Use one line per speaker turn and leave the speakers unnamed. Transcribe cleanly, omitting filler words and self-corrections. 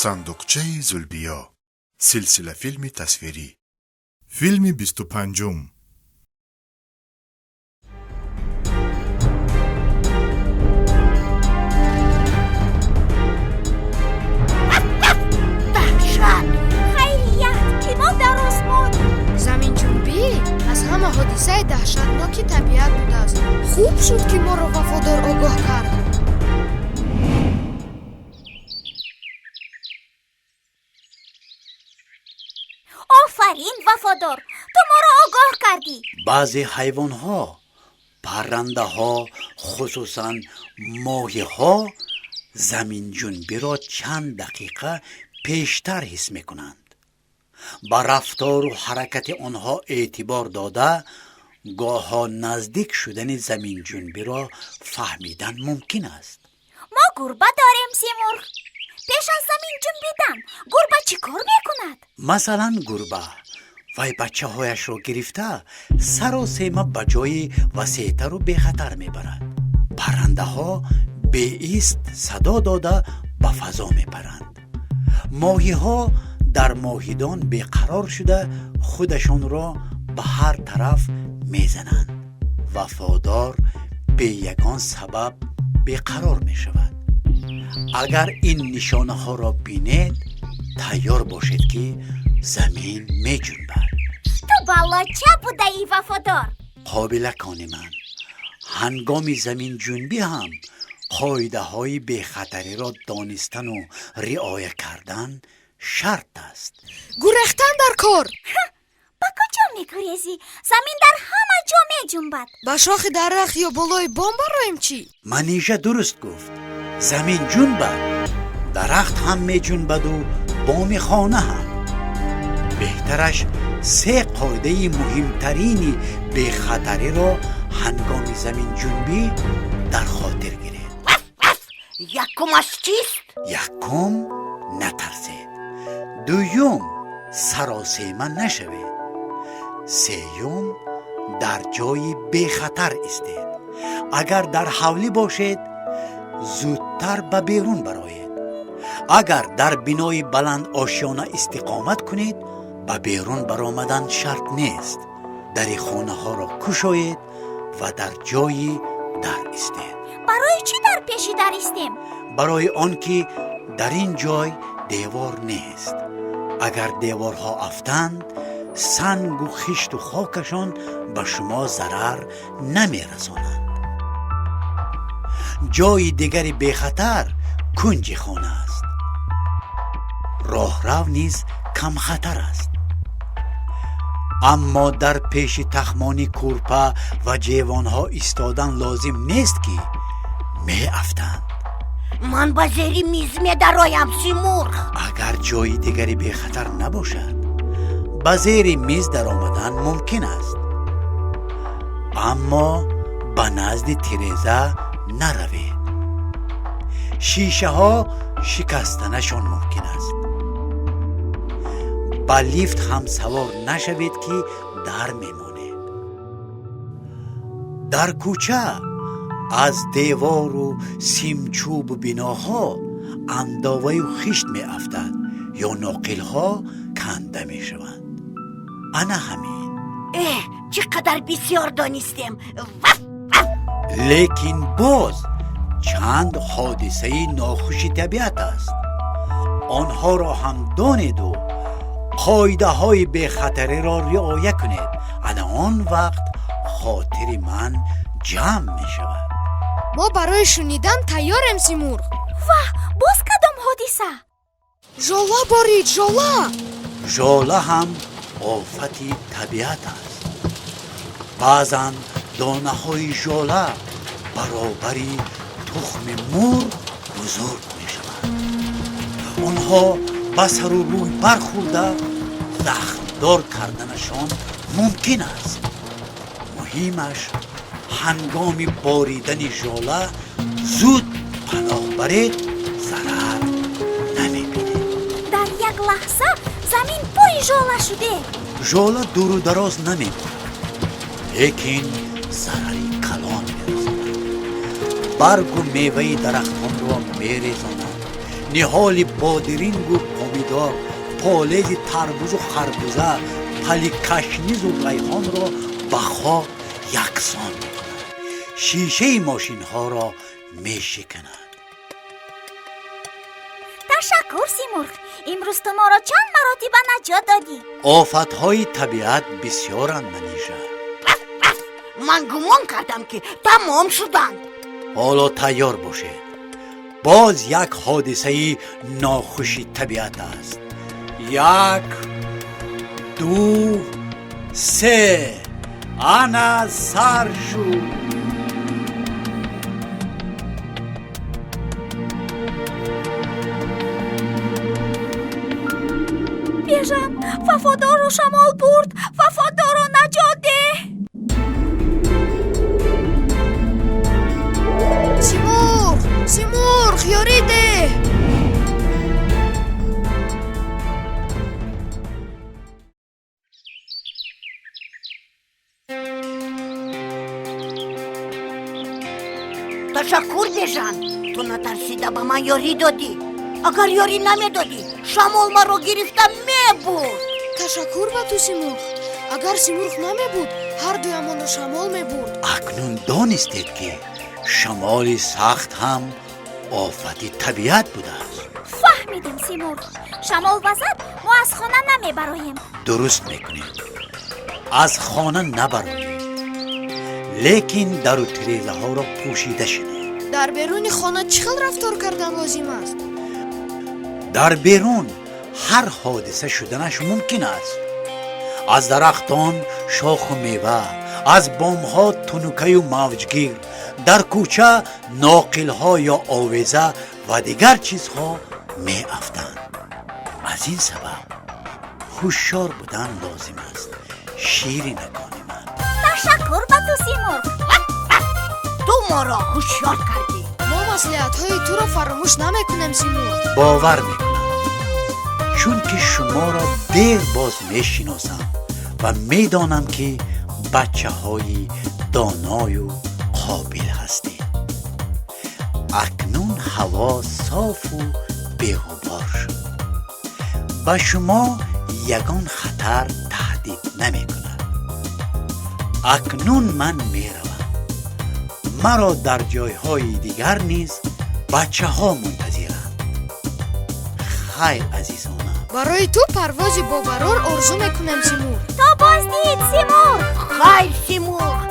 Сандуқчаи Зулбиё, силсилафилми тасвирӣ.
Филми 25-ум.
Даҳшат! Хайрият, ки мо дар осмон.
Заминҷунбӣ аз ҳама ҳодисаи даҳшатноки табиат будааст. Хуб шуд, ки моро Вафодор огоҳ кард.
Офарин, Вафодор, ту моро огоҳ кардӣ.
Баъзе ҳайвонҳо, паррандаҳо, хусусан моҳиҳо заминҷунбиро чанд дақиқа пештар ҳис мекунанд. Ба рафтору ҳаракати онҳо эътибор дода, гоҳо наздик шудани заминҷунбиро фаҳмидан мумкин аст.
Мо гурба дорем, Симурғ. Пеш аз замин ҷунбидан гурба чӣ кор мекунад?
Масалан, гурба вай бачаҳояшро гирифта, саросема ба ҷои васеътару бехатар мебарад. Паррандаҳо беист садо дода, ба фазо мепаранд. Моҳиҳо дар моҳидон беқарор шуда, худашонро ба ҳар тараф мезананд. Вафодор бе ягон сабаб беқарор мешавад. Агар ин нишонаҳоро бинед, тайёр бошед, ки замин меҷунбад.
Ту балоча будаӣ, Вафодор.
Қобилакони ман, ҳангоми заминҷунбӣ ҳам қоидаҳои бехатариро донистану риоя кардан шарт аст.
Гурехтан дар кор.
Ба куҷо мегурезӣ? Замин дар ҳама ҷо меҷунбад.
Ба шохи дарахт ё болои бом бароем чӣ?
Манижа дуруст гуфт. Замин ҷунбад, дарахт ҳам меҷунбаду боми хона ҳам. Беҳтараш се қоидаи муҳимтарини бехатариро ҳангоми заминҷунбӣ дар хотир гиред.
Якумаш чист?
Якум, натарсед. Дуюм, саросема нашавед. Сеюм, дар ҷои бехатар истед. Агар дар ҳавлӣ бошед, зудтар ба берун бароед. Агар дар бинои баландошёна истиқомат кунед, ба берун баромадан шарт нест. Дари хонаҳоро кушоед ва дар ҷои дар истед.
Барои чӣ дар пеши дар истем?
Барои он ки дар ин ҷой девор нест. Агар деворҳо афтанд, сангу хишту хокашон ба шумо зарар намерасонанд. Ҷои дигари бехатар кунҷи хона аст. Роҳрав низ камхатар аст, аммо дар пеши тахмони кӯрпа ва ҷевонҳо истодан лозим нест, ки меафтанд.
Ман ба зери миз медароям, Симурғ.
Агар ҷои дигари бехатар набошад, ба зери миз даромадан мумкин аст, аммо ба назди тиреза наравед, шишаҳо шикастанашон мумкин аст. Ба лифт ҳам савор нашавед, ки дар мемонед. Дар кӯча аз девору симчӯбу биноҳо андоваю хишт меафтад ё ноқилҳо канда мешаванд. Ана ҳамин.
Э, чӣ қадар бисёр донистем! Ваф, ваф!
Лекин боз чанд ҳодисаи нохуши табиат аст. Онҳоро ҳам донеду қоидаҳои бехатариро риоя кунед. Ана он вақт хотири ман ҷамъ мешавад.
Мо барои шунидан тайёрем, Симурғ.
Ваҳ, боз кадом ҳодиса?
Жола борид, жола!
Жола ҳам офати табиат аст. Баъзан донаҳои жола баробари тухми мурғ бузург мешаванд. Онҳо ба сару рӯй бархӯрда, захмдор карданашон мумкин аст. Муҳимаш, ҳангоми боридани жола зуд паноҳ баред, зарар намебинед.
Дар як лаҳза замин пури жола шуде.
Жола дуру дароз намеборад, лекин зарари калон мерасонад. Баргу меваи дарахтонро мерезонад. Ниҳоли бодирингу помидор, полези тарбузу харбуза, пали кашнизу райҳонро ба хок яксон мекунад, шишаи мошинҳоро мешиканад.
Ташаккур, Симурғ, имрӯз ту моро чанд маротиба наҷот додӣ.
Офатҳои табиат бисёранд, Манижа.
Ман гумон кардам, ки тамом шуданд.
Ҳоло тайёр бошед, боз як ҳодисаи нохуши табиат аст. Як, ду, се, ана сар шуд.
Бежан, Вафодорро шамол бурд, Вафодорро наҷот деҳ.
Симурғ, Симурғ, ёрӣ деҳ!
Ташаккур, Бежан, ту натарсида ба ман ёрӣ додӣ. Агар ёрӣ намедодӣ, шамол маро гирифта мебурд.
Ташаккур ба ту, Симурғ. Агар Симурғ намебуд, ҳар дуямонро шамол мебурд.
Акнун донистед, ки шамоли сахт ҳам офати табиат будааст.
Фаҳмидем, Симурғ, шамол вазад, мо аз хона намебароем.
Дуруст мекунед, аз хона набароед, лекин дару тирезаҳоро пӯшида шинед.
Дар беруни хона чӣ хел рафтор кардан лозим аст?
Дар берун ҳар ҳодиса шуданаш мумкин аст. Аз дарахтон шоху мева, аз бомҳо тунукаю мавҷгир, дар кӯча ноқилҳо ё овеза ва дигар чизҳо меафтанд. Аз ин сабаб ҳушёр будан лозим аст, ширинакони ман.
Ташаккур ба ту, Симурғ.
Ту моро ҳушёр кардӣ.
Мо маслиҳатҳои туро фаромӯш намекунем, Симурғ.
Бовар мекунам, чунки шуморо дер боз мешиносам ва медонам, ки бачаҳои доною қобил ҳастед. Акнун ҳаво софу беғубор шуд, ба шумо ягон хатар таҳдид намекунад. Акнун ман меравам, маро дар ҷойҳои дигар низ бачаҳо мунтазиранд. Хайр, азизонам.
Барои ту парвози бобарор орзу мекунем, Симурғ.
То боздид, Симурғ.
Хайр, Симурғ.